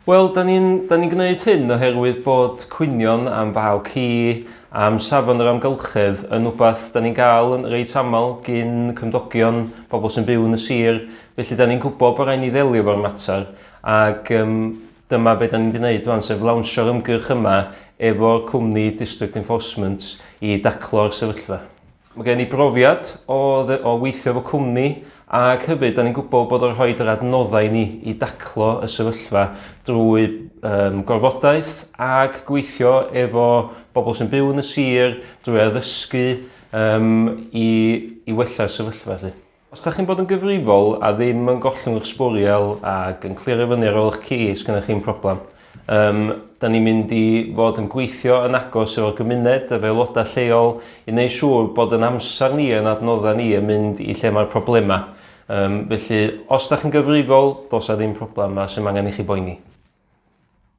Wel, da ni'n da ni gwneud hyn oherwydd bod cwynion am faw ci, am safon yr amgylchedd yn wbath da ni'n gael yn reit aml gyn cymdogion, pobl sy'n byw yn y sir, felly da ni'n gwybod bod rhaid ni ddelio efo'r mater ac um, dyma be da ni'n gwneud wan, sef lawnsio'r ymgyrch yma efo'r cwmni District Enforcement i daclo'r sefyllfa. Mae gen i brofiad o, o weithio efo cwmni ac hefyd da ni'n gwybod bod o'n rhoi yr adnoddau i ni i daclo y sefyllfa drwy um, gorfodaeth ac gweithio efo bobl sy'n byw yn y sir drwy addysgu um, i, i wella'r sefyllfa. Lly. Os da chi'n bod yn gyfrifol a ddim yn gollwng eich sbwriel ac yn clirio fyny ar ôl eich ci, sgynnoch chi'm problem. Um, da ni'n mynd i fod yn gweithio yn agos efo'r gymuned, efo aelodau lleol, i wneud siŵr bod yn amser ni, yn adnoddau ni, yn mynd i lle mae'r problemau. Um, felly, os da chi'n gyfrifol, dos a ddim problem a sy'n angen i chi boeni.